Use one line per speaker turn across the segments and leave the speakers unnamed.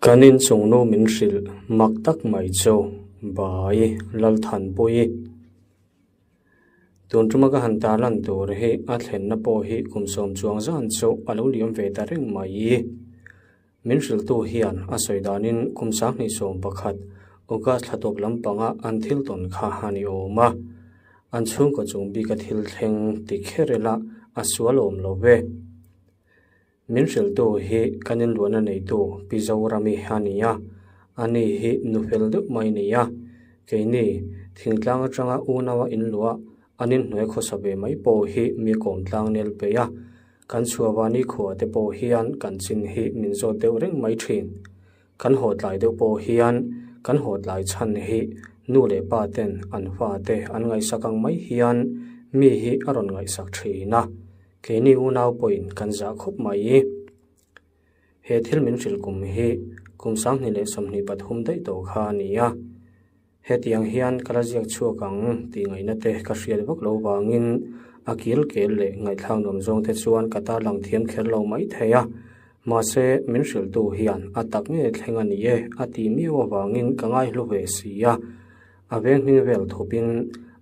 Kan inchung nu min hrilh mak tak mai chu Bai Lalthanpuii. Tun tuma ka han tarlan tur hi a thlenna pawh hi kum sawm chuang zan chu a lo liam ve ta reng mai. Min hrilhtu hian a sawi danin kum 21 August thla tawp lampanga an thil tawn kha a ni awm a. An chhungkaw chung bika thil thleng ti kher ila a sual awm lo ve. Min hrilhtu hi kan inluahna neitu Pi Zorami a ni a, ani hi nu fel deuh mai a ni a. Keini thingtlang atanga unaua inluah an inhnuai khawsa ve mai pawh hi mi kawmtlang nel peih a, kan chhuahvani khua te pawh hian kan chin hi min zawt deuh reng mai thin. Kan haw tlai deuh pawh hian kan haw tlai chhan hi nu leh pa ten an fate an ngaihsak ang mai hian mi hi a rawn ngaihsak thin a. Keini unau pawhin kan zah khawp mai. He thil min hrilh kum hi kum 2023 daih tawh kha a ni a. Hetiang hian ka la ziak chhuak ang tih ngaihna te ka hriat vak lo vangin a kil kel leh ngaihthlak nuam zawng te chuan ka tarlang thiam kher lo mai thei a. Mahse, min hrilhtu hian a tak nge thleng a ni e a tih miau avangin ka ngaihlu ve si a. A veng hming vel thupin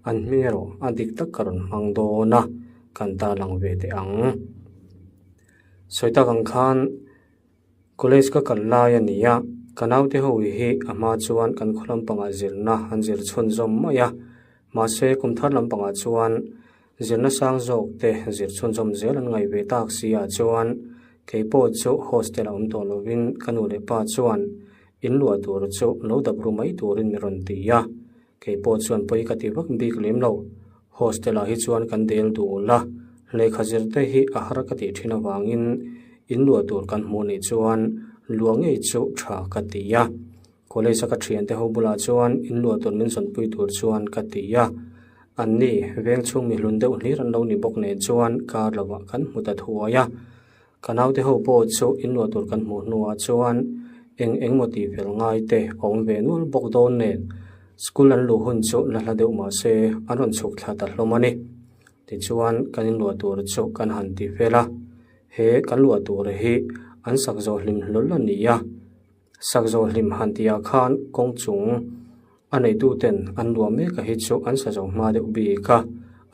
an hming erawh a dik tak ka rawn hmang dawn a, kan tarlang ve teh ang. Sawi tak ang khan college ka kal lai a ni a, ka naute ho hi a hma chuan kan khaw lampangah zirna an zir chhunzawm mai a, mahse kum thar lampangah chuan zirna sang zawk te zir chhunzawm zel an ngaih ve tak si ah chuan keipawh chu hostel a awm tawh lovin ka nu leh pa chuan In luah tur chu lo dap ru mai turin mi rawn ti a, kei pawh chuan pawi ka ti vak bik lem lo. Hostel ah hi chuan kan del dul a, lehkha zir te hi a har ka tih thin avangin in luah tur kan hmuh nih chuan luah ngei chu tha ka ti a. College a ka thiante ho bulah chuan in luah tur min zawnpui tur chuan ka ti a, anni veng chhung mi hlun deuh hlir an lo ni bawk nen chuan kar lovah kan hmu ta thuai a. Ka naute ho pawh chu inluah tur kan hmuh hnuah chuan eng eng maw tih fel ngai te a awm ve nual bawk dawn nen school an luh hun chu la hla deuh mah se an rawn chhuk thla ta hlawm a ni. Tichuan kan inluah tur chu kan han ti fel a, he kan luah tur hi an sak zawh hlim hlawl a ni a, sak zawh hlim han tihah khan kawng chung a neituten an luah mek a hi chu an sa zo hma deuh bik a,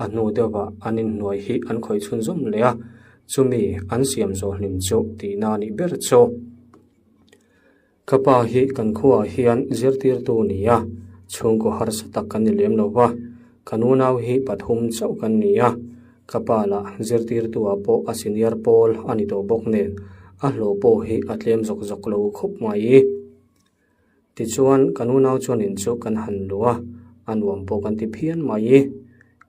a hnu deuhah an inhnuai hi an khawih chhunzawm leh a, chumi an siam zawh hlim chu tihna a nih ber chu. Ka pa hi kan khuaah hian zirtirtu a ni a, chhungkaw harsa tak kan ni lem lo va, kan unau hi pathum chauh kan ni a, ka pa lah zirtirtuah pawh a senior pawl a ni tawh bawk nen a hlawh pawh hi a tlem zawk zawk lo khawp mai. Tichuan, kan unau chuan in chu kan han luh a, a nuam pawh kan ti phian mai.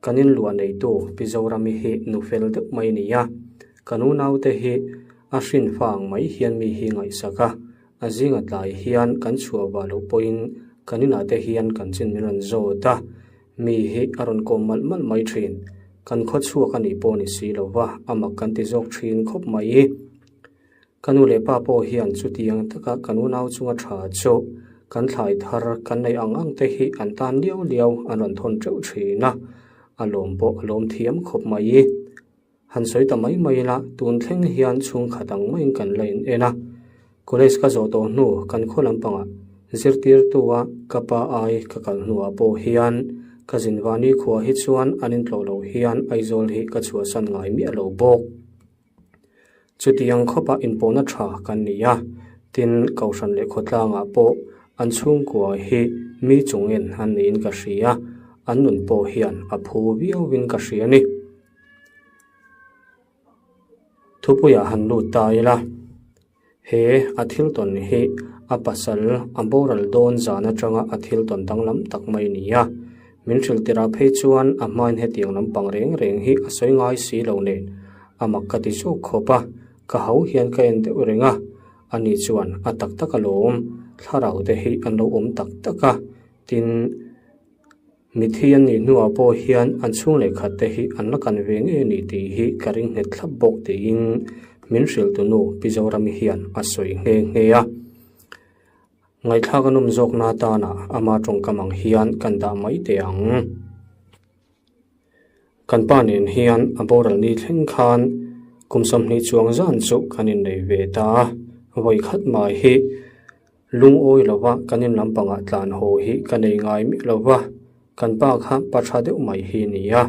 Kan in luah neitu Pi Zorami hi nu fel deuh mai a ni a, kan unaute hi a hrin fang mai hian mi hi ngaihsak a, a zinga tlai hian kan chhuah vah loh pawhin kan inah te hian kan chin min rawn zawt a, mi hi a rawn kawm malh malh mai thin. Kan khawchhuak a nih pawh ni si lo va, a mak kan ti zawk thin khawp mai. Ka nu leh pa pawh hian chutiang taka kan unau chunga tha chu kan thlai thar kan neih ang ang te hi an tan liau liau an rawn thawn teuh thin a, a lawm pawh a lawm thiam khawp mai. Han sawi ta mai mai ila tun thleng hian chhungkhat ang maiin kan la in en a, college ka zawh tawh hnu kan khaw lampangah zirtirtua ka pa ai ka kal hnuah pawh hian ka zinvani khua hi chuan an intlawh loh hian Aizawl hi ka chhuahsan ngai miah lo bawk. Chutiang khawpa inpawhna tha kan ni a, tin Kohhran leh khawtlangah pawh an chhungkua hi mi chungin an niin ka hria, an nun pawh hian a phu viauin ka hria a ni. Thupuiah han lut ta ila, he a thil tawn hi a pasal a boral dawn zan atanga a thil tawn danglam tak mai a ni a, min hrilh tirah phei chuan a hmain hetiang lampang reng reng hi a sawi ngai si lo nen a mak ka ti zawk khawp a, ka ho hian ka en deuh reng a, ani chuan a tak tak alawm, thlarau te hi an lo awm tak tak a, tin. Mithi an nih hnuah pawh hian an chhung leh khat te hi an la kan ve ngei a ni tih hi ka ring nghet thlap bawk tiin min hrilhtu nu Pi Zorami hian a sawi nghe nghe a. Ngaihthlak a nawm zawkna atana ama tawngkam ang hian kan dah mai teh ang. Kan pa nen hian a boral ni thleng khan kum 20 chuang zan chu kan innei ve ta a, vawi khat mai hi. Lungawi lova kan in lampangah tlan haw hi ka nei ngai miah lo va, kan pa kha pa tha deuh mai hi a ni a.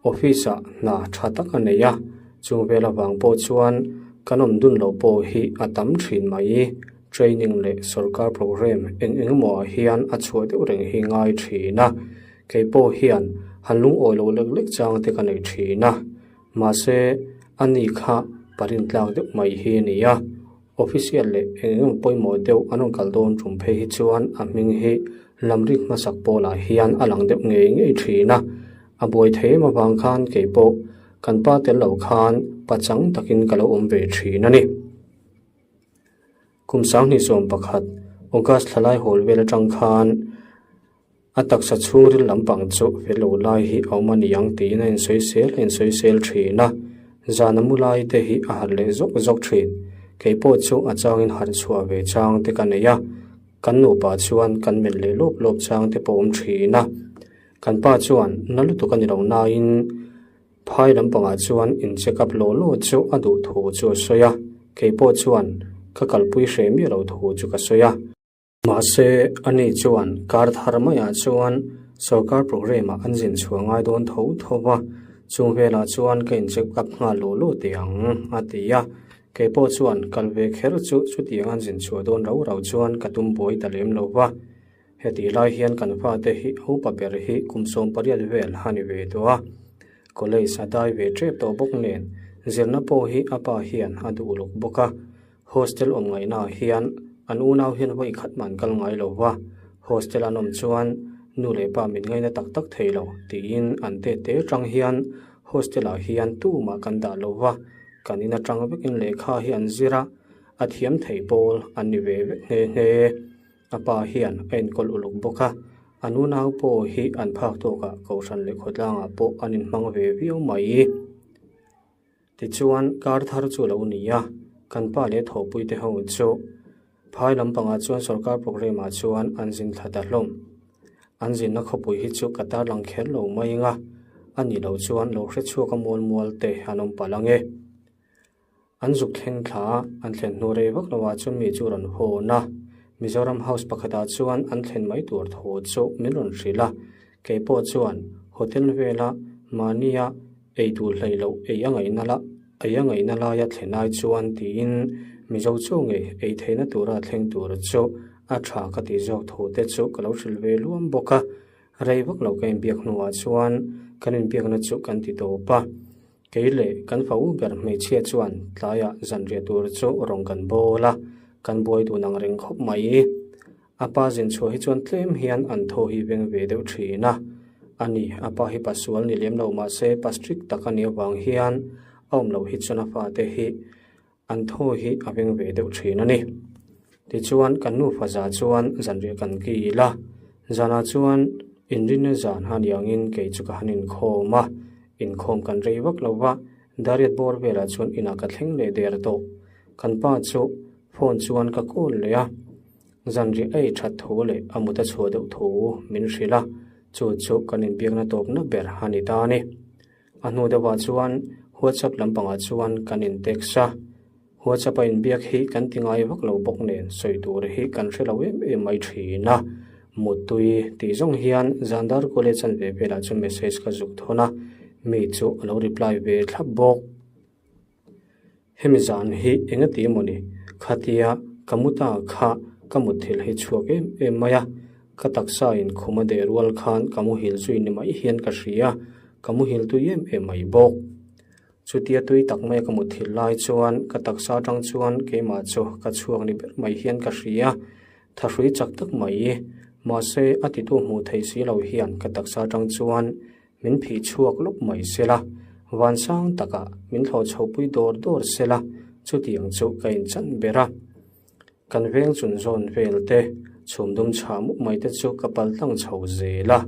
Office ah hna tha tak a nei a, chung vel avang pawh chuan kan awm dun loh pawh hi a tam thin mai. Training leh sorkar programme eng eng emaw ah hian a chhuah deuh reng hi ngai thin a, kei pawh hian han lungawi loh lek lek chang te ka nei thin a. Mahse, ani kha parin tlak deuh mai hi a ni a. Official leh eng eng pawimawh deuh an rawn kal dawn tum phei hi chuan a hming hi lamrik hmasak pawlah hian a lang deuh ngei ngei thin a. A buai thei em avang khan kei pawh kan pa tel lo khan pachang takin ka lo awm ve thin a ni. Kum 2011 August thlalai hawl vel atang khan A taksa chhungril lampang chu fel lo lai hi a awm a ni ang tiin a insawisel a insawisel thin a, zan a mu lai te hi a harh leh zawk zawk thin. Kei pawh chu a changin harh chhuah ve chang te ka nei a, kan nupa chuan kan melh leh lawp lawp chang te pawh a awm thin a. Kan pa chuan na lutuk a ni lo nain phai lampangah chuan in check up law law chu a duh thu chu a sawi a, kei pawh chuan ka kalpui hreh miah lo thu chu ka sawi a. Mahse, ani chuan kar thar maiah chuan sorkar programme-ah an zin chhuah ngai dawn tho tho va, chung velah chuan ka incheck up nghal luh luh teh ang, a ti a. Kei pawh chuan kal ve kher chu chutiang an zin chhuah dawn rau rau chuan ka tum buai ta lem lo va. Hetih lai hian kan fate hi upa ber hi kum 18 vel a ni ve tawh a. College a dai ve tep tawh bawk nen zirna pawh hi a pa hian a duh uluk bawk a. Hostel awm ngaihnaah hian an unau hian vawi khat mah an kal ngai lo va, hostel an awm chuan nu leh pa min ngaina tak tak thei lo tiin an te te atang hian hostel ah hian tumah kan dah lo va, kan in atang vekin lehkha hi an zir a, a thiam thei pawl an ni ve vek nghe nghe. A pa hian a enkawl uluk bawk a, an unau pawh hi an phak tawkah Kohhran leh khawtlangah pawh an inhmang ve viau mai. Tichuan, kar thar chu a lo ni a, kan pa leh thawhpuite ho chu phai lampangah chuan sorkar programme-ah chuan an zin thla ta hlawm. An zinna khawpui hi chu ka tarlang kher lo mai ang a, a nih loh chuan lo hre chhuak a mual mual te an awm palh ang e. An zuk thleng thla a, an thlen hnu rei vak loah chuan mi chu rawn hawn a, Mizoram House pakhatah chuan an thlen mai tur thu chu min rawn hrilh a, kei pawh chuan hotel vela mahnia Ei tur hlei loh ei a ngaihna la ei a ngaihna laia thlen ai chuan tiin Mizo chu ngei ei theihna tura thleng tur chu a tha ka tih zawk thu te chu ka lo hrilh ve luam bawk a. Rei vak lo ka inbiak hnuah chuan kan inbiakna chu kan ti tawp a. Kei leh kan fa u ber hmeichhia chuan tlaiah zanriah tur chu rawn kan bawl a, kan buai dun ang reng khawp mai. A pa zin chhuah hi chuan tlem hian an thaw hi veng ve deuh thin a. A ni, a pa hi pasual ni lem lo mahse pa strict tak a nih avang hian a awm loh hi chuan a fate hi an thaw hi a veng ve deuh thin a ni. Tichuan kan nufa za chuan zanriah kan kil a, zanah chuan inrinna zan a nih angin kei chu ka han inkhawm a, inkhawm kan rei vak lo va, dariat bawr velah chuan inah ka thleng leh der tawh. Kan pa chu phone chuan ka call leh a. Zanriah a ei that thu leh a mut a chhuah deuh thu min hrilh a, chu chu kan inbiakna tawpna ber a ni ta a ni. A hnu deuhah chuan WhatsApp lampangah chuan kan in text a, WhatsApp a inbiak hi kan ti ngai vak lo bawk nen sawi tur hi kan hre lo em em mai thin a, muttui tih zawng hian zan dar kual chan ve velah chuan message ka zuk thawn a, mi chu a lo reply ve thlap bawk. Hemi zan hi eng a ti emaw ni? Khatia ka mu ta kha ka mutthilh hi chhuak em em mai a, ka taksa in khum a deh rual khan ka muhil zui ni mai hian ka hria, ka muhil tui em em mai bawk. Chutia tui tak maia ka mutthilh lai chuan ka taksa atang chuan keimah chu ka chhuak ni ber mai hian ka hria, thahrui chak tak mai. Mahse a titu hmuh theih si lo hian ka taksa atang chuan Min phih chhuak lawk mai sela, vansang takah min thlawh chhopui dawr dawr sela, chutiang chu ka inchan ber a. Kan veng chun zawn vel te, chhum dum chhah mup mai te chu ka pal tlang chho zel a.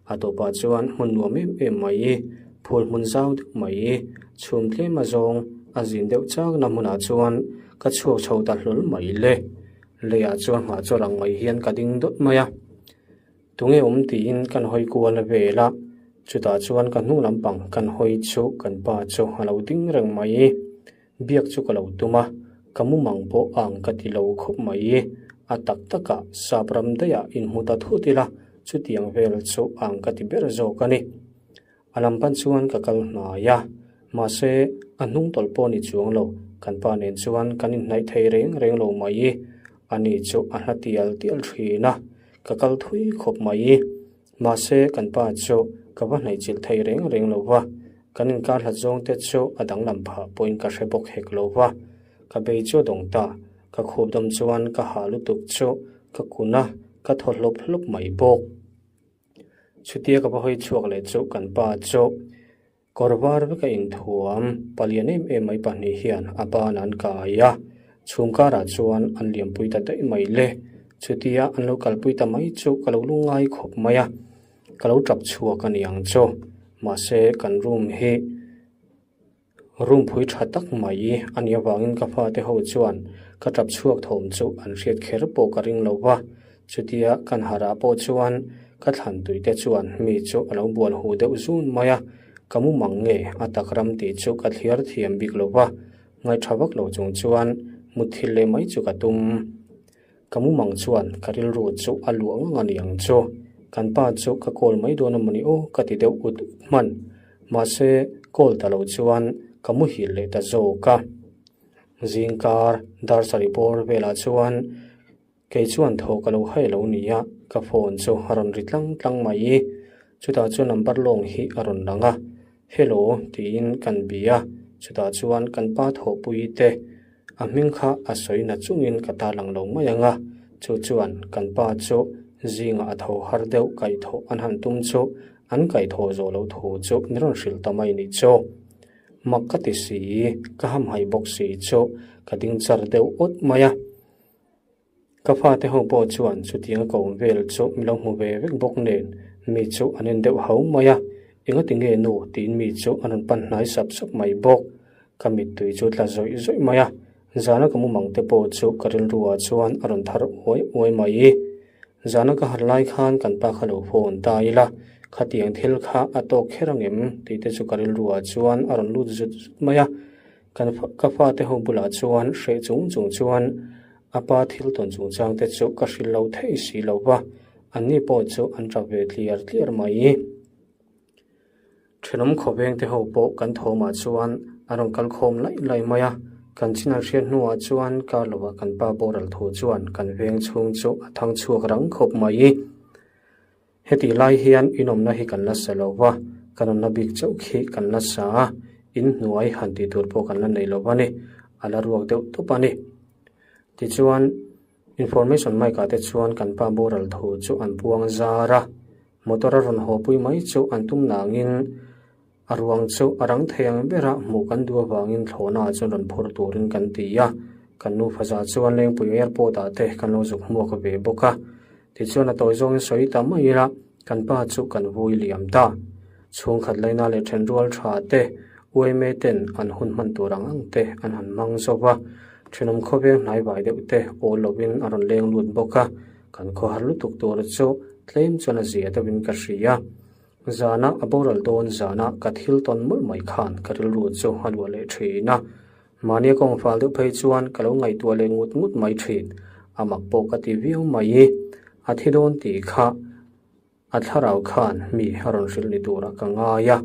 A tawpah chuan hmun nuam em em mai, phul hmun zau deuh mai, chhum tlem a zawng a zin deuh chakna hmunah chuan ka chhuak chho ta hlawl mai le. Leiah chuan nghah chawlh ang mai hian ka ding dawt mai a. Tunge awm tiin kan hawi kual vel a, chutah chuan ka hnung lampang kan hawi chu kan pa chu a lo ding reng mai. Biak chu ka lo tum a, ka mumang pawh ang ka ti lo khawp mai. A tak takah sap ram daihah inhmu ta thut ila, chutiang vel chu ang ka ti ber zawk a ni. A lam pan chuan ka kal hnai a, mahse a hnung tawlh pawh ni chuang lo, kan pa nen chuan kan inhnaih thei reng reng lo mai. Ani chu a hla tial tial thin a, ka kal thui khawp mai. Mahse kan pa chu ka va hnaih chilh thei reng reng lo va, kan inkar hlat zawng te chu a danglam phah pawhin ka hre bawk hek lo va. Ka bei chu a dawng ta, ka khup dam chuan ka hah lutuk chu ka kun a, ka thaw hlawp hlawp mai bawk. Chutia ka va hawi chhuak leh chu kan pa chu kawr var vek a inthuam palian em em mai pahnih hian a ban an kai a, chhung karah chuan an liampui ta daih mai le. Chutia an lo kalpui ta mai chu ka lo lungngai khawp mai a, ka lo tap chhuak a ni ang chu. Mahse kan room hi. Room phui tha tak mai a nih avangin ka fate ho chuan ka tap chhuak thawm chu an hriat kher pawh ka ring lo va, chutia kan harah pawh chuan ka thlan tui te chuan mi chu a lo bual huh deuh zun mai a, ka mu mang nge a tak ram tih chu ka thliar thiam bik lo va, ngaihṭha vak lo chung chuan mutthilh leh mai chu ka tum. Ka mumang chuan ka rilru chu a luah ngang a ni ang chu. Kan pa chu ka call mai dawn a mawni aw ka ti deuh ut ut hman. Mahse, call ta lo chuan ka muhil leh ta zawk a. Zingkar dar sarih bawr velah chuan kei chuan thaw ka lo hai lo nia, ka phone chu a rawn ri tlang tlang mai. Chutah chuan number lawng hi a rawn lang a, Hello tiin kan bia, chutah chuan kan pa thawhpui te A hming kha a sawi na chungin ka ta lang lo mai ang a, chu chuan kan pa chu zingah a tho har deuh kaihthawh an han tum chu an kaihthawh zawh loh thu chu min rawn hrilh ta mai nih chu. Mak ka ti si, ka hamhaih bawk si chu ka ding char deuh awt mai a. Ka fate ho pawh chuan chutiang ka awm vel chu mi lo hmu ve vek bawk nen mi chu an en deuh ho mai a, engati nge nu tiin mi chu an rawn pan hnai sap sap mai bawk. Ka mittui chu tla zawih zawih mai a, zana ka mumang te pawh chu ka rilru ah chuan a rawn thar uai uai mai. Zana ka harh lai khan kan pa kha lo phone ta ila, khatiang thil kha a tawk kher angem tih te chu ka rilru ah chuan a rawn lut zut zut mai a. Kan ka fate ho bulah chuan hreh chung chung chuan a pa thil tawn chungchang te chu ka hrilh lo thei si lo va, anni pawh chu an tap ve tliar tliar mai. Thenawm khawveng te ho pawh kan thawmah chuan an rawn kal khawm laih laih mai a, kan chin an hriat hnuah chuan kar lovah kan pa boral thu chuan kan veng chhung chu a thang chhuak rang khawp mai. Hetih lai hian inawmna hi kan la sa lo va, kan awmna bik chauh khi kan la sa a, inhnuai han tih tur pawh kan la nei lo va ni, a la ruak deuh tawp a ni. Tichuan, information mic ah te chuan kan pa boral thu chu an puang zar a, motor a rawn haw pui mai chu an tum nangin a ruang chu a rang thei ang bera hmuh kan duh avangin thlawhna ah chuan rawn phur turin kan ti a, kan nufa zah chuan Lengpui airport ah te kan lo zuk hmuak ve bawk a. Tichuan a tawi zawngin sawi ta mai ila, kan pa chu kan vui liam ta. Chhungkhat laina leh thenrual tha te, uaime ten an hun hman tur ang ang te an han hmang zo va, thenawm khawveng hnai vai deuh te awl lovin a rawn leng lut bawk a, kan khawhar lutuk tur chu tlem chuan a zia deuhin ka hria. Zana a boral dawn zana ka thil tawn mawlh mai khan ka rilru chu a luah leh thin a. Mahnia ka awmfal deuh phei chuan ka lo ngaihtuah leh ngut ngut mai thin. A mak pawh ka ti viau mai. A thi dawn tih kha a thlarau khan mi a rawn hrilh ni turah ka ngai a,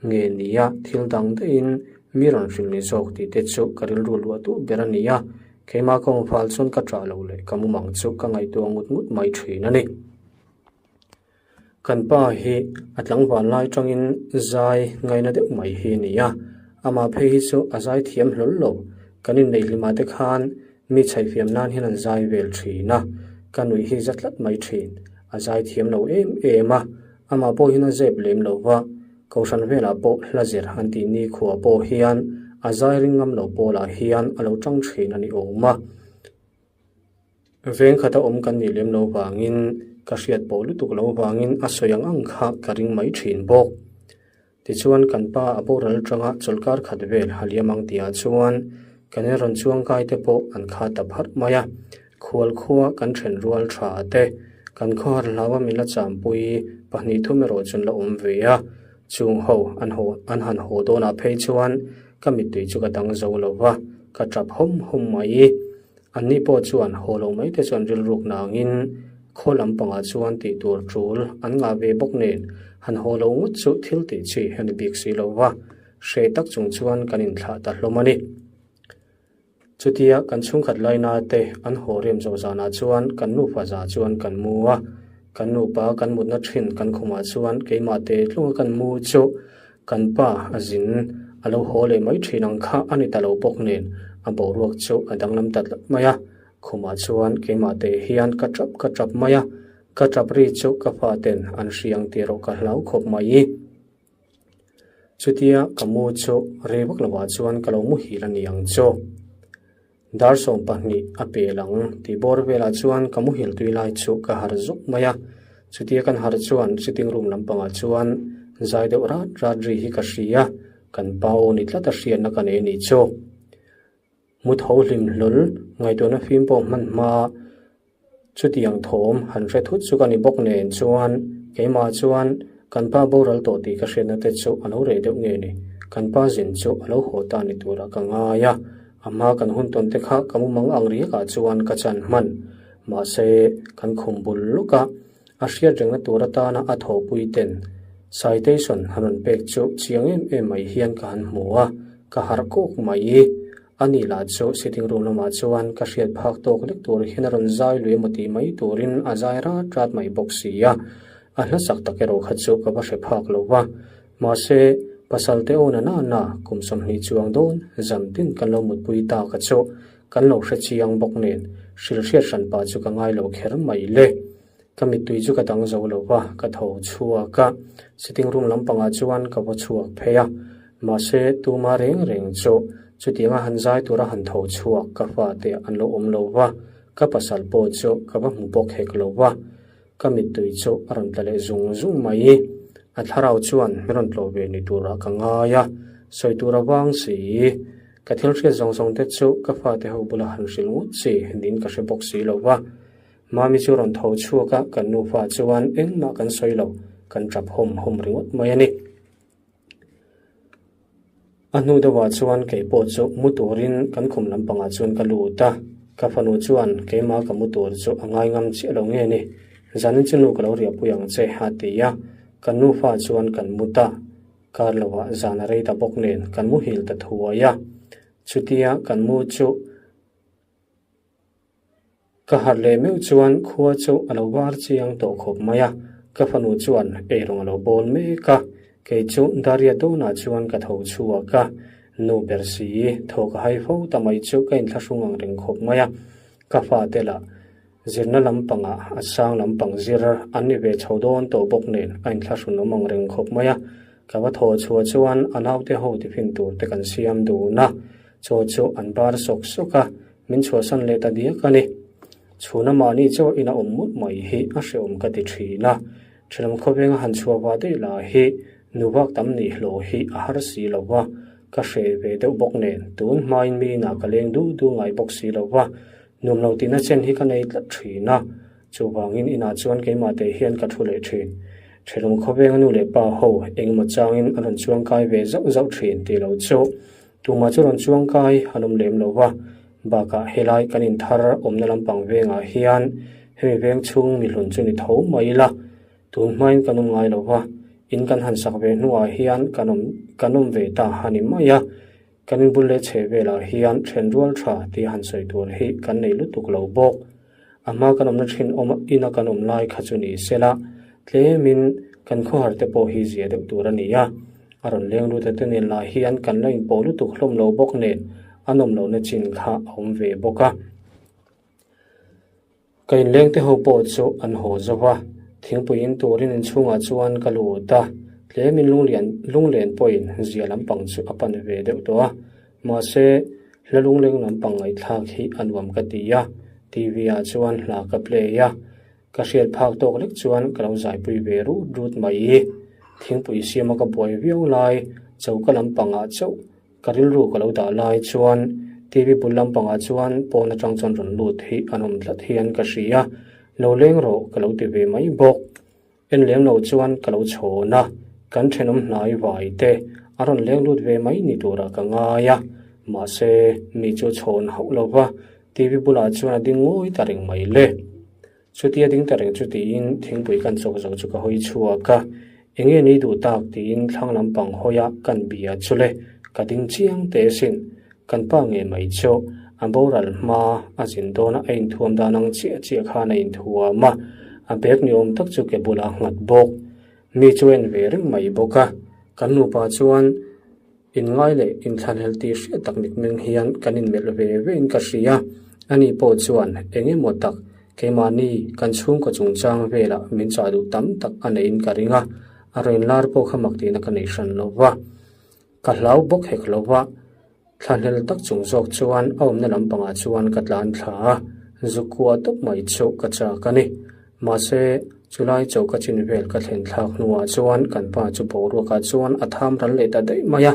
nge nia thil dang daihin mi rawn hrilh ni zawk tih te chu ka rilru luah duh ber a ni a. Keimah ka awmfal chuan ka ṭah lo leh ka mumang chu ka ngaihtuah ngut ngut mai thin a ni. Kan pa hi a tlangval lai tangin zai ngaina deuh mai hi a ni a, amah phei hi chu a zai thiam hlawl lo. Kan inneih hlimah te khan mi chhaihfiam nan hian an zai vel thin a, ka nuih hi za tlat mai thin. A zai thiam lo em em a, amah pawh hian a zep lem lo va, Kohhran velah pawh hla zir an tih nikhua pawh hian a zai ring ngam lo pawlah hian a lo tang thin a ni awm a. Veng khata awm kan nih lem lo vangin ka hriat pawh lutuk lo vangin a sawi ang ang kha ka ring mai thin bawk. Tichuan kan pa a boral atanga chawlhkar khat vel ha liam ang tihah chuan kan in rawn chuangkai te pawh an kha ta pharh mai a, khual khua kan then rual tha te, kan khawhar hlaua min la champui pahnih thum erawh chu an la awm ve a, chung ho an haw an han haw dawnah phei chuan ka mittui chu ka dang zo lo va, ka tap hawm hawm mai. Anni pawh chuan haw lo mai te chuan rilruk nangin khaw lampangah chuan tih tur tul an ngah ve bawk nen han haw lo ngawt chu thil tih chi a ni bik si lo va, hreh tak chung chuan kan inthlah ta hlawm a ni. Chutia kan chhungkhat laina te an haw rem zawh zanah chuan kan nupa za chuan kan mu a, kan nupa kan mutna thin kan khumah chuan keimah te tlunga kan mu chu kan pa a zin a lo haw leh mai thin ang kha a ni ta lo bawk nen a boruak chu a danglam ta tlat mai a, khumah chuan keimah te hian ka tap ka tap mai a, ka tap ri chu ka fa ten an hriang tih erawh ka hlau khawp mai. Chutia ka mu chu rei vak lovah chuan ka lo muhil a ni ang chu. Dar 20 a pel ang tih bawr velah chuan ka muhil tui lai chu ka harh zuk mai a. Chutia kan harh chuan sitting room lampangah chuan zai deuh rat rat ri hi ka hria, kan pa aw ni tlat a hriatna ka nei a nih chu. Mu tho hlim hlawl ngaihtuahna fim pawh hman hma Chutiang thawm han hre thut chu ka ni bawk nen chuan keimah chuan kan pa boral tawh tih ka hriatna te chu a lo reh deuh nge ni. Kan pa zin chu a lo haw ta ni turah ka ngai a, a hma kan hun tawn te kha ka mumang ang riakah chuan ka chan hman. Mahse, kan khum bul lawk a, a hriat rengna tur atana a thawhpui ten citation han rawn pek chu chiang em em mai hian ka han hmu a, ka harh kawk mai. A ni lah chu sitting room lamah chuan ka hriat phak tawk lek tur hian a rawn zai lui emaw tih mai turin a zai rat rat mai bawk si a, a hlasak tak erawh kha chu ka va hre phak lo va. Mahse, pasal te aw na na na kum 20 chuang dawn zan tin kan lo mutpui ta ka chu kan lo hre chiang bawk nen hrilh hriat hran pah chu ka ngai lo kher mai le. Ka mittui chu ka dang zo lo va, ka tho chhuak a, sitting room lampangah chuan ka va chhuak phei a, mahse tuma reng reng chu chutianga han zai tura han tho chhuak ka fate an lo awm lo va, ka pasal pawh chu ka va hmu bawk hek lo va, ka mittui chu a rawn tla leh zung zung mai. A thlarau chuan min rawn tlawh ve ni turah ka ngai a, sawi tur a vang si. Ka thil hriat zawng zawng te chu ka fate ho bula han hrilh ngawt chi niin ka hre bawk si lo va. Mami chu rawn tho chhuak a, kan nufa chuan engmah kan sawi lo, kan tap hawm hawm ringawt mai a ni. A hnu deuhah chuan kei pawh chu mu turin kan khum lampangah chuan ka lut a, ka fanu chuan keimah ka mu tur chu a ngai ngam chiah lo nge ni, zanin chu nu ka lo riahpui ang che a ti a, kan nufa chuan kan mu ta, kar lovah zan a rei ta bawk nen kan muhil ta thuai a, chutia kan mu chu. Ka harh leh meuh chuan khua chu a lo var chiang tawh khawp mai a, ka fanu chuan eirawng a lo bawl mek a, kei chu Daria dawnah chuan ka tho chhuak a, nu ber si thaw ka hai fo ta mai chu ka inthlahrung ang reng khawp mai a, ka fate lah zirna lampangah a sang lampang zir an ni ve chho dawn tawh bawk nen a inthlahrun awm ang reng khawp mai a, ka va thaw chhuah chuan a naute ho tiffin tur te kan siam dun a, chaw chu an bar sawk sawk a. Min chhuahsan leh ta diak a ni. Chhuna mahni chauh ina awm mut mai hi a hreawm ka ti thin a. Ṭhenawm khawvenga han chhuah vah daih lah hi nu vak tam nih hlawh hi a har si lo va, ka hreh ve deuh bawk nen tun hmain mi inah ka leng du du ngai bawk si lo va, nuam lo tihna chen hi ka nei tlat thin a. Chuvangin inah chuan keimah teh hian ka thu leh thin. Ṭhenawm khawvenga nu leh pa ho engemaw changin an rawn chuangkai ve zauh zauh thin tih lo chu Tumah chu rawn chuang kai an awm lem lo va, bakah helai kan inthar awmna lampang vengah hian hemi veng chhung mihlun chu ni tho mai ila, tun hmain kan awm ngai lo va, in kan han sak ve hnuah hian kan awm kan awm ve ta a ni mai a, kan inbul leh chheh velah hian then rual tha tih han sawi tur hi kan nei lutuk lo bawk. A hma kan awmna thin awm ina kan awm lai kha chu ni se la, tlemin kan khawhar te pawh hi zia deuh tur a ni a. A rawn leng lut a te nen lah hian kan la inpawh lutuk hlawm lo bawk nen a nawm lohna chin kha a awm ve bawk a. Ka inleng te ho pawh chu an haw zo va, thingpui in turin inchhungah chuan ka lut a, tlemin lunglian lunglen pawhin zia lampang chu a pan ve deuh tawh a. Mahse, hla lungleng lampang ngaihthlak hi a nuam ka ti a, TV ah chuan hla ka play a, ka hriat phak tawk lek chuan ka lo zaipui ve rut rut mai. Thingpui siama ka buai viau lai, choka lampangah chauh ka rilru ka lo dah lai chuan TV bul lampangah chuan pawn atang chuan rawn lut hi an awm tlat hian ka hria, lo leng rawh ka lo ti ve mai bawk. En lem lo chuan ka lo chhawn a, kan thenawm hnai vai te a rawn leng lut ve mai ni turah ka ngai a, mahse mi chu chhawn hauh lo va. TV bulah chuan a ding ngawi ta reng mai le. Chutia ding ta reng chu tiin thingpui kan chawk zo chu ka hawi chhuak a, enge ni duh tak tiin thlang lampang hawia kan bia chu le, ka ding chiang teh asin. Kan pa nge mai chu a boral hma a zin dawn a, a inthuam dan ang chiah chiah khan a inthuam a, a bag ni awm tak chu ke bulah a nghat bawk. Mi chu a en ve reng mai bawk a, kan nupa chuan inngai leh inthlanhlel tih hriat tak mitmeng hian kan inmelh ve vein ka hria. Ani pawh chuan eng emaw tak keimahni kan chhungkaw chungchang velah min chah duh tam tak a neiin ka ring a, a rawn lar pawh kha mak tihna ka nei hran lo va. Ka hlau bawk hek lo va, thlahlel tak chung zawk chuan a awmna lampangah chuan ka tlan thla a, zu kua tawp mai chu ka chak a ni. Mahse, chulai choka chin vel ka thlen thlak hnuah chuan kan pa chu boruakah chuan a tham ral leh ta daih mai a,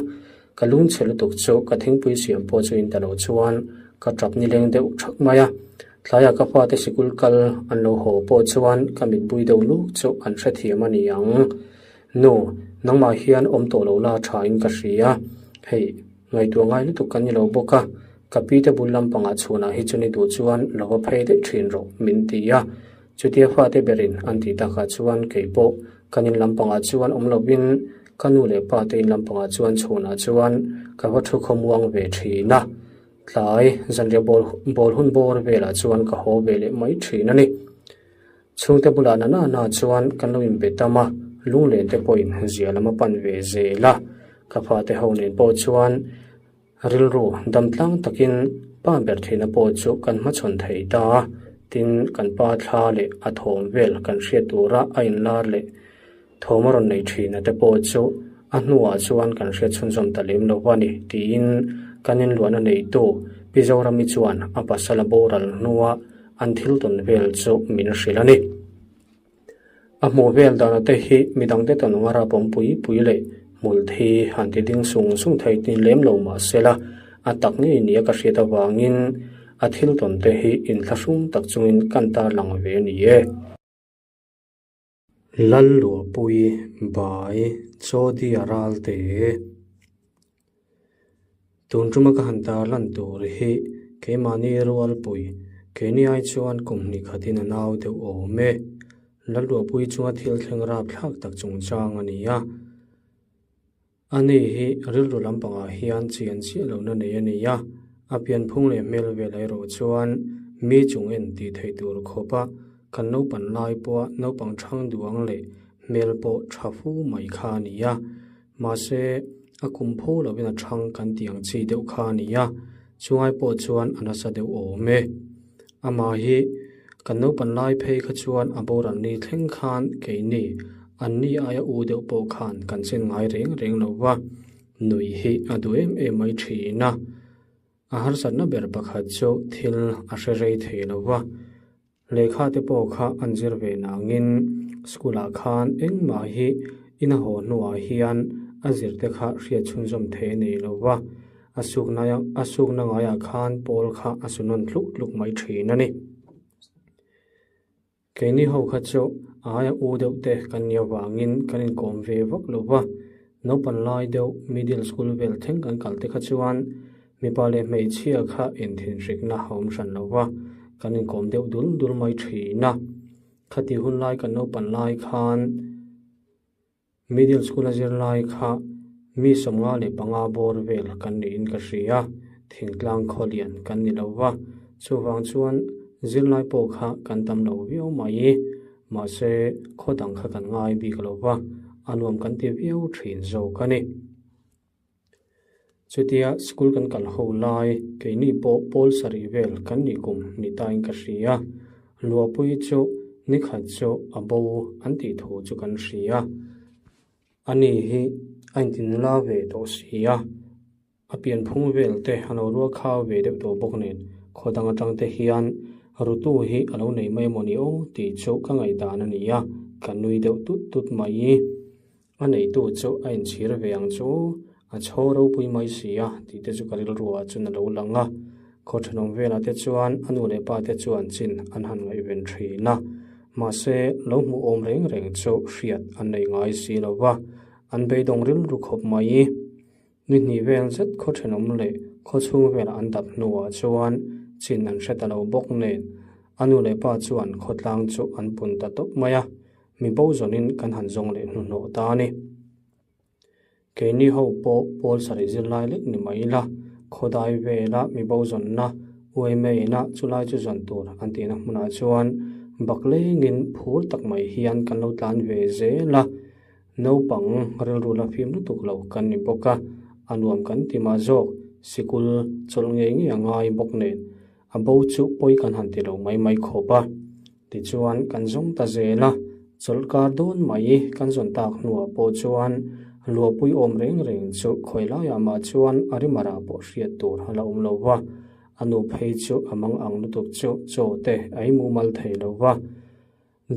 ka lungchhe lutuk chu ka thingpui siam pawh chu in ta lo chuan ka tap nileng deuh thak mai a. Tlaiah ka fate sikul kal an lo haw pawh chuan ka mitbui deuh luk chu an hrethiam a ni ang. Nu, nangmah hian awm tawh lo la tha in ka hria. Hei, ngaihtuah ngai lutuk kan ni lo bawk a, ka pi te bul lampangah chhunah hi chu ni duh chuan lo va phei daih thin rawh min ti a. Chutia fate berin an tih takah chuan kei pawh kan in lampangah chuan awm lovin ka nu leh pa te in lampangah chuan chhunah chuan ka va thu khawmuang ve thin a. Tlai zanriah bawl bawl hun bawr velah chuan ka haw ve leh mai thin a ni. Chhungte bulah na na na chuan kan lo inbe tam a, lunglen te pawhin zia lam a pan ve zel a. Ka fate ho nen pawh chuan rilru damtlang takin pa ber theihna pawh chu kan hmachhawn thei ta a, tin kan pa thla leh a thawm vel kan hriat tura a inlar leh thawm a rawn nei thin a te pawh chu a hnuah chuan kan hriat chhunzawm ta lem lo a ni tiin kan inluahna neitu Pi Zorami chuan a pasal a boral hnua an thil tawn vel chu min hrilh a ni. A hmuh vel dana te hi midangte tawn anga rapawm pui pui leh hmul thi han ti ding sung sung thei tin lem lo mah sela a tak ngei nia ka hriat avangin a thil tawn te hi inthlahrung tak chungin kan tarlang ve a ni e. Lalluahpui Bai Chawdia Ralte Tun tuma ka han tar lan tur hi keimahni rualpui keini ai chuan kum hnih khatin a nau deuh awm e. Lalluahpui chunga thil thleng rapthlak tak chungchang a ni a. Ani hi rilru lampangah hian chian chiah lohna nei a ni a, a pianphung leh hmel vel erawh chuan mi chung en tih theih tur khawpa kan naupan lai pawha naupang thang duang leh hmel pawh tha fu mai kha a ni a. Mahse, a kum pho lovin a thang kan tih ang chi deuh kha a ni a, chungai pawh chuan a nasa deuh awm e. Amah hi kan naupan lai phei kha chuan a boral ni thleng khan keini anni aia u deuh pawh khan kan chen ngai reng reng lo va, nuih hi a duh em em mai thin a. A harsatna ber pakhat chu thil a hre rei thei lo va, lehkha te pawh kha an zir ve nangin school ah khan engmah hi ina haw hnuah hian a zir te kha hriat chhunzawm thei a nei lo va. A sukna a sukna ngaiah khan pawl kha a su nawn tluk tluk mai thin a ni. Keini ho kha chu a aia u deuh te kan nih avangin kan inkawm ve vak lo va, naupan lai deuh middle school vel thleng kan kal te kha chuan mipa leh hmeichhia kha inthinhrikna a awm hran lo va, kan inkawm deuh dul dul mai thin a. Khati hun lai kan naupan lai khan. Middle school a zir lai kha mi 55 bawr vel kan niin ka hria, thingtlang khawlian kan ni lo va, chuvang chuan zirlai pawh kha kan tam lo viau mai. Mahse, khaw dang kha kan ngai bik lo va, a nuam kan ti viau thin zawk a ni. Chutia school kan kal ho lai, keini pawh pawl sarih vel kan nih kum ni tain ka hria. Luahpui chu nikhat chu a bo an tih thu chu kan hria. Ani hi a intinla ve tawh si a, a pianphung vel te a lo rual khau ve deuh tawh bawk nen khaw dang atang te hian rutu hi a lo nei mai emaw ni aw tih chu ka ngaihdan a ni a, ka nui deuh tut tut mai. A neitu chu a inchhir ve ang chu, a chho ropui mai si a tih te chu ka rilruah chuan a lo lang a. Khaw thenawm velah te chuan a nu leh pa te chuan chin an han ngaihven thin a. Mahse, lo hmuh awm reng reng chu hriat an nei ngai si lo va, an beidawng rilru khawp mai. Ni hnih vel zet khaw thenawm leh khaw chhung velah an dap hnuah chuan chin an hre ta lo bawk nen a nu leh pa chuan khawtlang chu an pun ta tawp mai a, mi bo zawnin kan han zawng leh hnuhnawh ta a ni. Keini ho pawh pawl sarih zirlai lek ni mai ila, khawdai vela mi bo zawnna uaimeiina chulai chu zawn tur an tihna hmunah chuan bak lengin phur tak mai hian kan lo tlan ve zel a, naupang rilru la fim lutuk lo kan ni bawk a, a nuam kan ti mah zawk, sikul chawlh ngei ngei a ngai bawk nen a bo chu pawi kan han ti lo mai mai khawp a. Tichuan kan zawng ta zel a, chawlhkar dawn mai kan zawn tak hnuah pawh chuan luahpui awm reng reng chu khawi laiah mah chuan a rimara pawh hriat tur a la awm lo va, a nu phei chu a mang ang lutuk chu chaw te a i mumal thei lo va,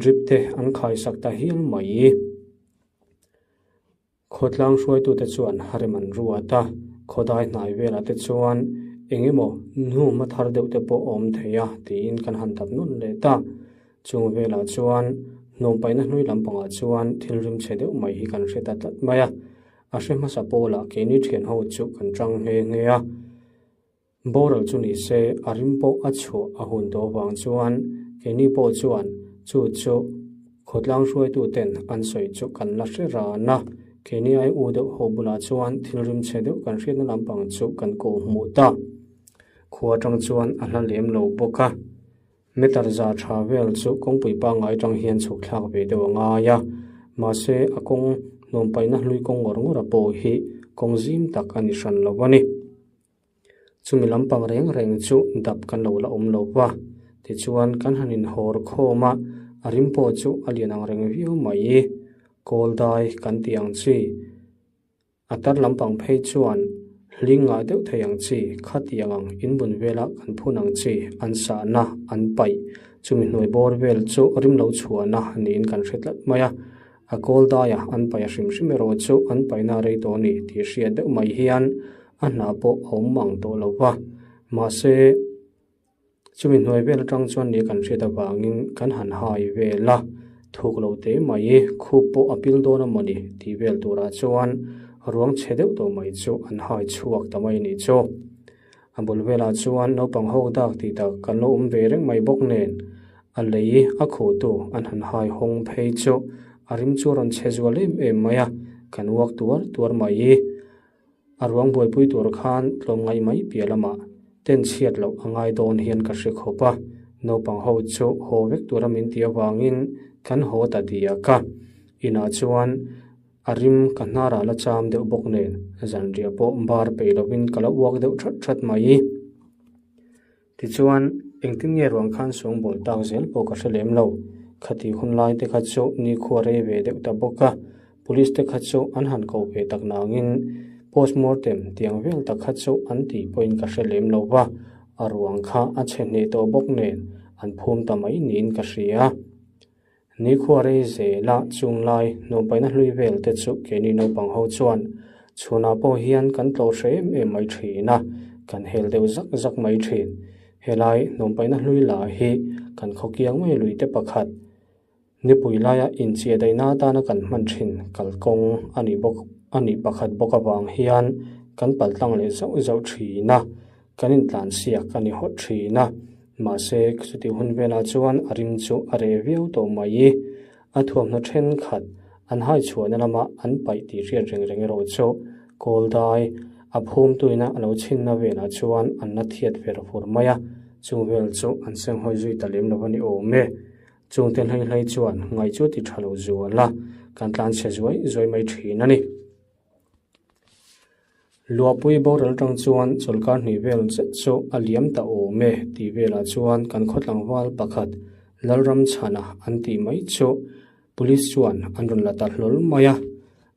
drip te an khaisak ta hial mai. Khawtlang hruaitute chuan rem an ruat a, khawdai hnai velah te chuan eng emaw hnu hma thar deuh te pawh a awm thei a tiin kan han dap nawn leh ta. Chung velah chuan hnawmpaihna hlui lampangah chuan thil rim chhe deuh mai hi kan hre ta tlat mai a, a hre hmasa pawlah keini thian ho chu kan tang nghe nghe a. Boral chu ni se a rim pawh a chhuah a hun tawh avang chuan keini pawh chuan chu chu khawtlang hruaitu ten an sawi chu kan la hre ran a, keini ai u deuh ho bulah chuan thil rim chhe deuh kan hriatna lampang chu kan kawh hmuh ta. Khua atang chuan a hla lem lo bawk a. Meter za tha vel chu kawngpui pangngai atang hian chhuk thlak ve deuh a ngai a, mahse a kawng nuampaihna hlui kawng ngawr ngawr a pawh hi kawng zim tak a ni hran lo a ni. Chumi lampang reng reng chu dap kan lo la awm lo va, tichuan kan han inhawr khawm a, a rim pawh chu a lian ang reng viau mai. Kawl dai kan tih ang chi, a tar lampang phei chuan hling ngah deuh thei ang chi, khatiang ang inbun vela kan phun ang chi an sahna an paih, chumi hnuai bawr vel chu rim lo chhuahna niin kan hre tlat mai a. A kawl daia an paih a hrim hrim erawh chu an paihna rei tawh a ni tih hriat deuh mai hian a hna pawh a awm mang tawh lo va. Mahse, chumi hnuai vel atang chuan ni kan hriat avangin kan han hai vel a, thuk lo teh mai, khup pawh a pil dawn a mawni tih vel turah chuan ruang chhe deuh tawh mai chu an hai chhuak ta mai a nih chu. A bul velah chuan naupang hawk dak tih tak kan lo awm ve reng mai bawk nen, a lei a khuhtu an han hai hawng phei chu a rim chu a rawn chhe zual em em mai a, kan uak tuar tuar mai. A ruang buaipui tur khan tlawmngaih mai piah lamah ten chhiat loh a ngai dawn hian ka hre khawp a, naupang ho chu haw vek tura min tih avangin kan haw ta diak a, inah chuan A rim ka hnarah la cham deuh bawk nen zanriah pawh bar peih lovin ka la uak deuh that that mai. Tichuan, engtin nge ruang khan sawngbawl tak zel pawh ka hre lem lo. Khati hun lai te kha chu nikhua rei ve deuh ta bawk a, police te kha chu an han ko ve tak nangin postmortem tiang vel tak kha chu an tih pawhin ka hre lem lo va, a ruang kha a chhe hneh tawh bawk nen an phum ta mai niin ka hria. Nikhua rei zela chunglai numpaina hlui vel te chu keini naupang ho chuan chhunah pawh hian kan tlawh hre em em mai thin a, kan hel deuh zak zak mai thin. Helai numpaina hlui lah hi kan khaw kiang mai lui te pakhat nipui laia inchia daihna atana kan hman thin kalkawng a nih bawk a nih pakhat bawk avang hian kan paltlang leh zauh zauh thin a. Kan intlansiak a ni hawt thin a, mahse chutih hun velah chuan a rim chu a reh viau tawh mai. A thuamhnaw thenkhat an hai chhuahna lama an paih tih hriat reng reng erawh chu kawl dai a phum tuina a lo chhinna velah chuan an la thiat ver fur mai a, chung vel chu an senghawi zui ta lem lo a ni awm e. Chungte hlei hlei chuan ngaih chu ti tha lo zual a, kan tlanchhe zuai zuai mai thin a ni. Luahpui boral tang chuan chawlhkar hnih vel zet chu a liam ta awm e tih velah chuan kan khaw tlangval pakhat Lalramchhana an tih mai chu Police chuan an rawn la ta hlawl mai a,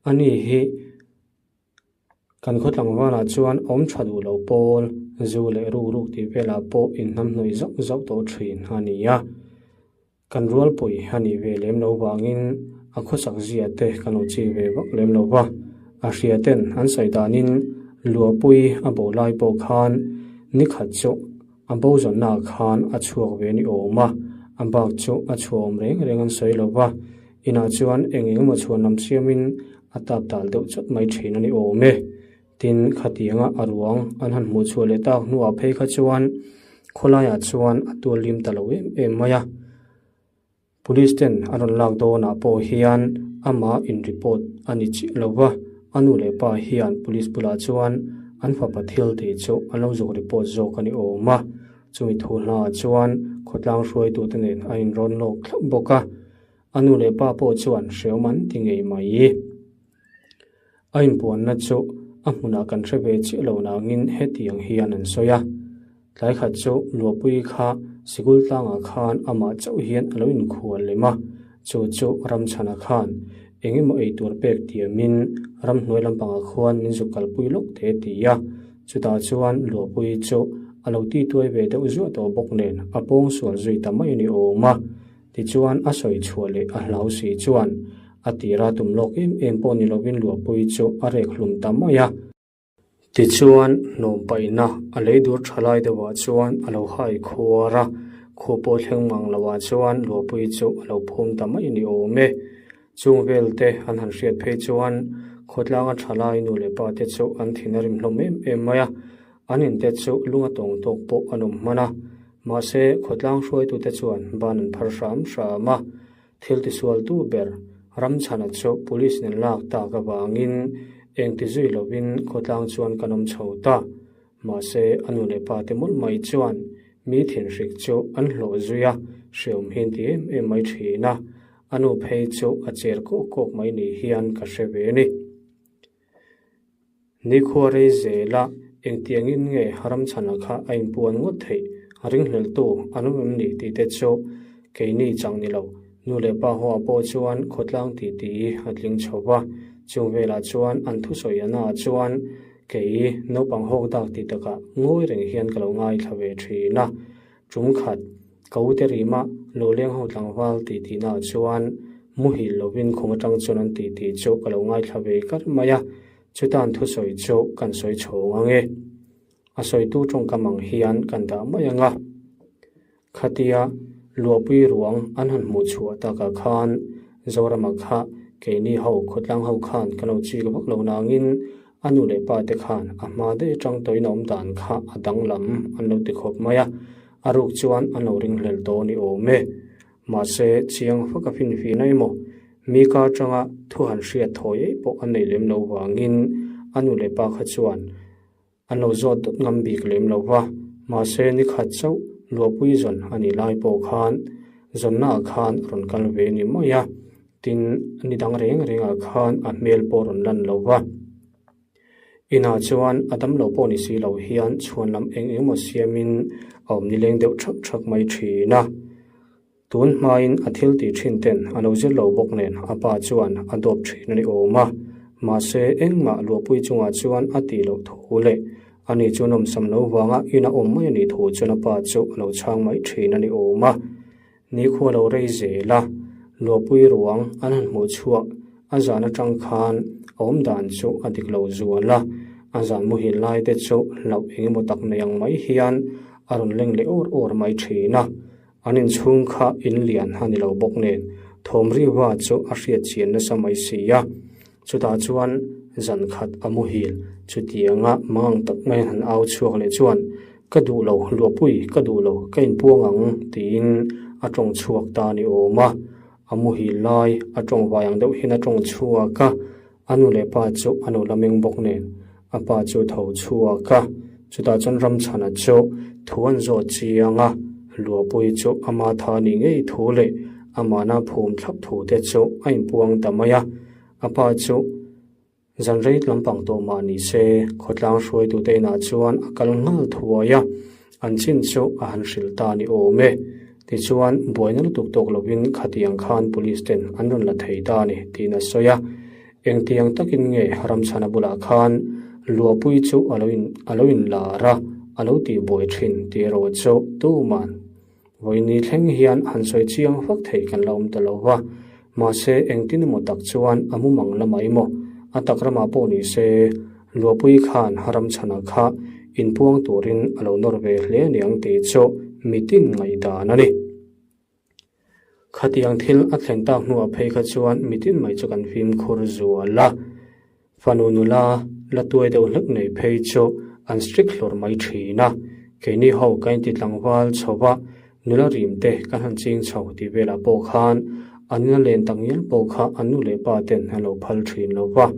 ani hi kan khaw tlangvalah chuan awm tha duh lo pawl zu leh ruk ruk tih velah pawh inhnamhnawih zauh zauh tawh thin a ni a. Kan rualpui a nih ve lem lo vangin a khawsak zia te kan lo chik ve vak lem lo va, a hria ten an sawi danin Luahpui a bo lai pawh khan nikhat chu a bo zawnna ah khan a chhuak ve ni awm a, a bak chu a chhuah awm reng reng an sawi lo va, inah chuan eng eng emaw chhuan lam siamin a tap dal deuh chawt mai thin a ni awm e. Tin, khatianga a ruang an han hmuh chhuah leh tak hnuah phei kha chuan. Khawlaiah chuan a tuallim ta lo em em mai a. Police ten an rawn lak dawnah pawh hian amah in report a ni chiah lo va, a nu leh pa hian police bulah chuan an fapa thil tih chu an lo zuk report zawk a ni awm a. Chumi thu hlaah chuan khawtlang hruaitute nen a inrawn lawk thlap bawk a, a nu leh pa pawh chuan hreawm an ti ngei mai. A inpuanna chu a hmunah kan hre ve chiah lo nangin hetiang hian an sawi a, Tlai khat chu Luapuii kha sikul tlangah khan amah chauh hian a lo inkhual lem a, chu chu Ramchhana khan eng emaw ei tur pek tiamin ramhnuai lampangah khuan min zuk kalpui lawk te ti a, chutah chuan Luapuii chu a lo tituai ve deuh zuah tawh bawk nen a pawngsual zui ta mai a ni awm a. Tichuan a sawi chhuah leh a hlau si chuan a tira tum lawk em em pawh ni lovin luahpui chu a rek hlum ta mai a. Tichuan hnawm paihna a lei dur tha lai deuhah chuan a lo hai khuar a, khu pawh thleng mang lohah chuan luahpui chu a lo phum ta mai ni awm e. Chung vel te an han hriat phei chuan khawtlanga tha lai nu leh pa te chu an thin a rim hlawm em em mai a, an inte chu lunga tawng tawk pawh an awm hman a. Mahse, khawtlang hruaitute chuan ban an phar hram hram a, thil tisualtu ber Ramchhana chu police nen lak tak avangin engti zui lovin khawtlang chuan kan awm chho ta. Mahse, a nu leh pa te mawlh mai chuan mi thinhrik chu an hlawh zui a, hreawm hi an ti em em mai thin a, a nu phei chu a cher kawk kawk mai ni hian ka hre ve a ni. Nikhua rei zela engtiangin nge Ramchhana kha a inpuan ngawt theih a ringhleltu an awm em ni tih te chu keini chang ni lo. Nu leh pa hoa pawh chuan khawtlang titi a tling chho va, chung velah chuan an thusawi a naah chuan kei naupang hawk dak ti takah ngawi reng hian ka lo ngaithla ve thin a. Tum khat, ka ute rima lo leng ho tlangval tih tihnaah chuan muhil lovin khum atang chuan an tih tih chu ka lo ngaithla ve kar mai a, chutan thusawi chu kan sawi chhawng ang e. A sawitu tawngkam ang hian kan dah mai ang a. Khatia luahpui ruang an han hmuh chhuah takah khan Zorama kha keini ho khawtlang ho khan ka lo chik vak lo nangin A nu leh pa te khan a hma daih atang tawhin a awm dan kha a danglam an lo ti khawp mai a, a ruk chuan an lo ringhlel tawh a ni awm e. Mahse, chiang fak a finfin a emaw, mi ka atanga thu han hriat thawi eih pawh a nei lem lo vangin a nu leh pa kha chuan an lo zawt dawt ngam bik lem lo va. Mahse, ni khat chauh luahpui zawn a nih lai pawh khan zawnnaah khan a rawn kal ve ni mai a. Tin, ni dang reng rengah khan a hmel pawh rawn lan lo va. Inah chuan a damlo pawh ni si lo hian chhuan lam eng eng emaw siamin a awm nileng deuh thak thak mai thin a. Tun hmain a thil tih thin ten a lo zir lo bawk nen a pa chuan a dawp thin a ni awm a. Mahse, engmah luahpui chungah chuan a tih loh thu leh ani chu nawmsam lo vanga ina awm mai a nih thu chuan a pa chu a lo chhang mai thin a ni awm a. Nikhua lo rei zel a, luahpui ruang an han hmuh chhuak a zan atang khan a awm dan chu a dik lo zual a, a zan muhil lai te chu hlauh eng emaw tak nei ang mai hian a rawn leng leh awr awr mai thin a, an inchhung kha in lian a ni lo bawk nen thawm riva chu a hriat chian nasa mai si a, chutah chuan zan khat a muhil chutianga mangang tak mai an han au chhuak leh chuan Ka duh lo, luahpui ka duh lo, ka inpuang ang, tiin a tawng chhuak ta a ni awm a. A muhil lai a tawng vai ang deuh hian a tawng chhuak a, a nu leh pa chu a nu la meng bawk nen a pa chu tho chhuak a. Chutah chuan Ramchhana chu thu an zawt chiang a, luahpui chu ama tha ni ngei thu leh amahna phum thlap thu te chu a inpuang ta mai a. A pa chu. Zan rei lampang tawh mah ni se, khawtlang hruaitute inah chuan a kal nghal thuai a, an chin chu a han hrilh ta ni awm e. Tichuan, buaina lutuk tawk lovin khatiang khan police ten an rawn la thei ta a ni, tiin a sawi a. Engtiang takin nge Ramchhana bulah khan luahpui chu a lo in a lo inlar a, a lo tihbuai thin tih erawh chu tuman Vawiini thleng hian han sawi chiang vak theih kan la awm ta lo va, mahse engtin emaw tak chuan a mumang lamah emaw a tak ramah pawh ni se Luapuii khan Ramchhana kha inpuang turin a lo nawr ve hle aniang tih chu mitin ngaihdan a ni. Khatiang thil a thlen tak hnuah phei kha chuan mitin mai chu kan fimkhur zual a, fanu nula la tuai deuh hlek nei phei chu an strict hlawr mai thin a. Keini ho ka inti tlangval chho va, nula rim te kan han ching chho tih velah pawh khan an ina len tak ngial pawh kha an nu leh pa ten an lo phal thin lo va,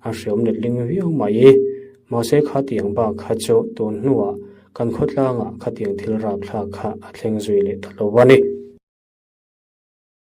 a hreawm letling viau mai. Mahse khatiang bak kha chu tun hnuah kan khawtlangah khatiang thil rapthlak kha a thleng zui leh ta lo a ni.